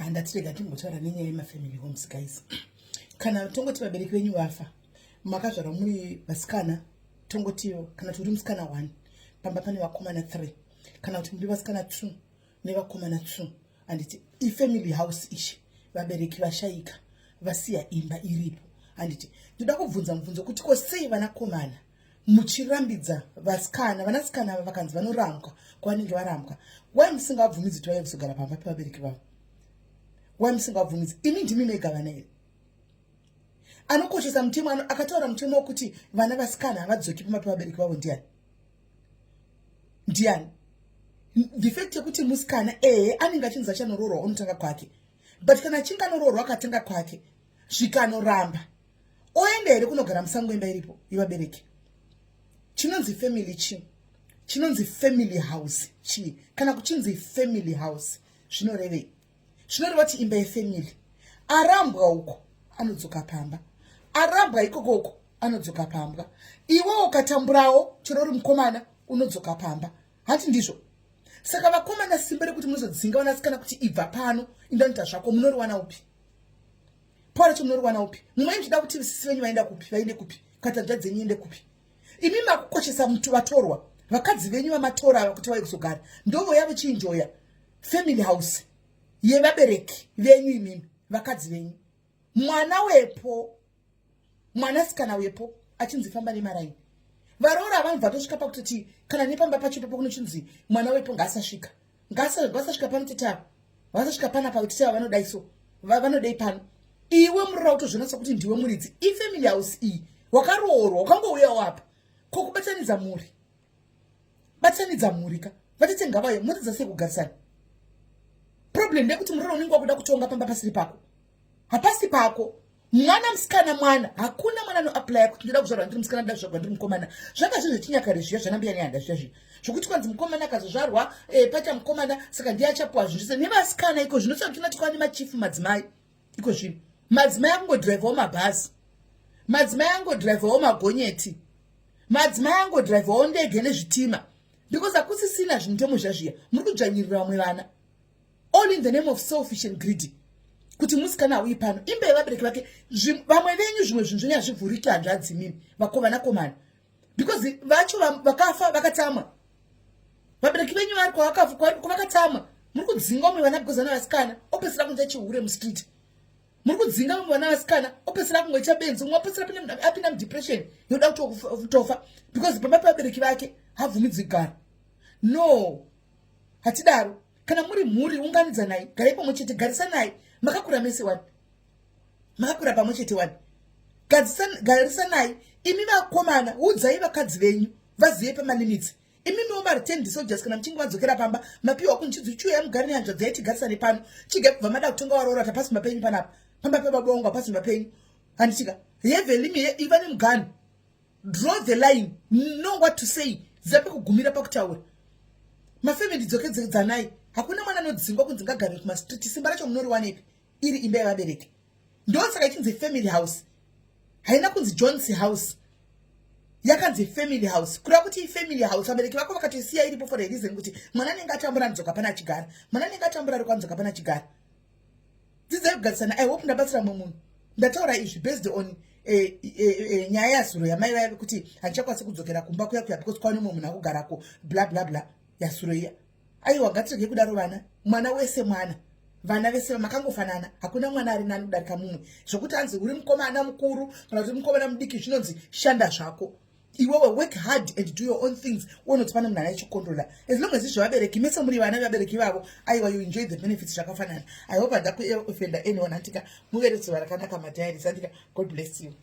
Handatirega timbotaura nenyaya yemafamily homes, guys. Kana tongoti vabereki venyu vafa, makazvarwa muri vasikana, tongotiwo kana kuti uri musikana 1 pamba pane vakomana 3, kana kuti muri vasikana 2 nevakomana 2, handiti? Ifamily house ichi, vabereki vashayika, vasiya imba iripo, handiti? Ndoda kubvunza mubvunzo kuti ko sei vanakomana muchirambidza vasikana? Vanasikana ava vakanzi vanorambwa kwavanenge varambwa, wai musingabvumidzi kuti vaive kuzogara pamba pevabereki vavo? Wai musingabvumidzi? Imi ndimi mega vana here? Anokoshesa mutemo, akataura mutemo wekuti vana vasikana havadzoki pamba pevabereki vavo ndiani? Ndiani? The fact yekuti musikana, ehe, anenge achinzi achanoroorwa, unotanga kwake, but kana achinge anoroorwa, akatenga kwake, zvikanoramba, oenda here kunogara musango imba iripo yevabereki? Chinonzi family chii? Chinonzi family house chii? Kana kuchinzi family house zvinorevei? Zvinoreva kuti imba yefamily. Arambwa uko anodzoka pamba, arambwa ikoko uko anodzoka pamba. Iwe ukatamburawo, chero uri mukomana, unodzoka pamba, hati ndizvo? Saka vakomana, simba rekuti munozodzinga vanasikana kuti ibva pano, indanoita zvako, munoriwana upi? Pauracho munoriwana upi? Mumwe muchida kuti sisi venyu vaenda kupi, vaende kupi, kana hanzvadzi dzenyu ende kupi? Imi makukoshesa mutu vatorwa, vakadzi venyu vamatora ava kuti vauye kuzogara, ndovoya vechinjoya family house yevabereki venyu. Imimi vakadzi venyu, mwana wepo, mwanasikana wepo achinzi famba nemaraini. Varoora vanobva tosvika pakutoti kana nepamba pacho ipapo kunochinzi mwana wepo ngaasasvika, ngaasasvika pano, tetava vasasvika panapa, kuti teva vanodai, so vanodai pano. Iwe muroora kutozvionesa kuti ndiwe muridzi. Ifamily house iyi, wakaroorwa, wakangouyawo apa. Ko kubatanidza mhuri? Batanidza mhuri ka, vatete ngavayo, motadza sei kugarisana? Problem ndekuti muroora unenge wakuda kutonga pamba pasiri pako. Hapasi pako. Mwana musikana mwana, hakuna mwana anoapplya kuti ndoda kuzvarwa ndiri musikana, ndoda kuzvarwa ndiri mukomana. Zvanga zvinhu zvechinyakare zviya, zvanambuya nehanda zviya zviya, zvokuti kwanzi mukomana akazozvarwa, pacha mukomana, saka ndiye achapuwa zvinhu zvese. Nevasikana iko zvino saka kwava nemachifu madzimai iko zvino. Madzimai akungodhiraivhawo mabhazi, madzimai angodhiraivhawo magonyeti, madzimai angodhiraivhawo ndege nezvitima, because hakusisina zvimutemo zvazviya. Muri kudzvanyirira vamwe vana all in the name of selfish and greedy, kuti musikana auyi pano, imba yevabereki vake. Vamwe venyu zvimwe zvinhu zvenyu hazvivhuriki, hanzvadzi, mimi vakomana, because vacho vakafa vakatsamwa. Vabereki venyu vari kwavakafa kwavakatsamwa. Muri kudzinga umwe vana because vana vasikana, opesera kunze chihure mustreet. Muri kudzinga vamwe vana vasikana, opesera kungoita benzi, umwe opesera apinda mudepression yoda kutofa because pamba pevabereki vake habvumidzwi kugara. No, hatidaro. Kana muri mhuri, unganidzanai, garai pamwe chete, garisanai. Makakura mese wani, makakura pamwe chete wani, garisanai. Imi vakomana, udzai vakadzi venyu vazive pamalimits. Imimiwo mareturned soldiers, kana muchinge vadzokera pamba, mapiwa kunchidzi, chiuyai mugare nehanzvadzi yaiti garisane pano. Chigai kubva mada kutonga waroora, tapasi mapenyu panapa, pamba pebaba wangu hapasi mapenyu, handitika? Have limit, iva nemugano, draw the line, know what to say, ziva pekugumira pakutaura. Mafamily, dzokedzedzanai. Hakuna mwana anodzingwa kunzi ngagare kumastreet. Simba racho munoriwanepi iri imba yevabereki? Ndosaka ichinzi family house, haina kunzi John's house, yakanzi family house, kureva kuti ifamily house. Vabereki vako vakatoisiya iripo for a reason, kuti mwana anenge atambura anodzoka pana achigara, mwana anenge atambura ari kwanodzoka pana achigara. Dzidzai kugarisana. I hope ndabatsira mumwe munhu. Ndataura izvi based on nyaya yazuro yamai vaya vekuti handichakwanisi kudzokera kumba kuya kuya because kwane mumwe munhu akugarako, bla bla bla, yazuro iya. Aiwa, ngatirege kudaro vana. Mwana wese mwana, vana vese makangofanana, hakuna mwana ari nani kudarika mumwe zvokuti anzi uri mukomana mukuru kana kuti mukomana mudiki. Zvinonzi shanda zvako iwewe, work hard and do your own things. Uone kuti pane munhu anachikontrola. As long as izvo vabereki mese muri vana vevabereki vavo, aiwa, you enjoy the benefits zvakafanana. I hope handa kuoffenda anyone, andika? Muve nezuva rakanaka, madiaries, andika? God bless you.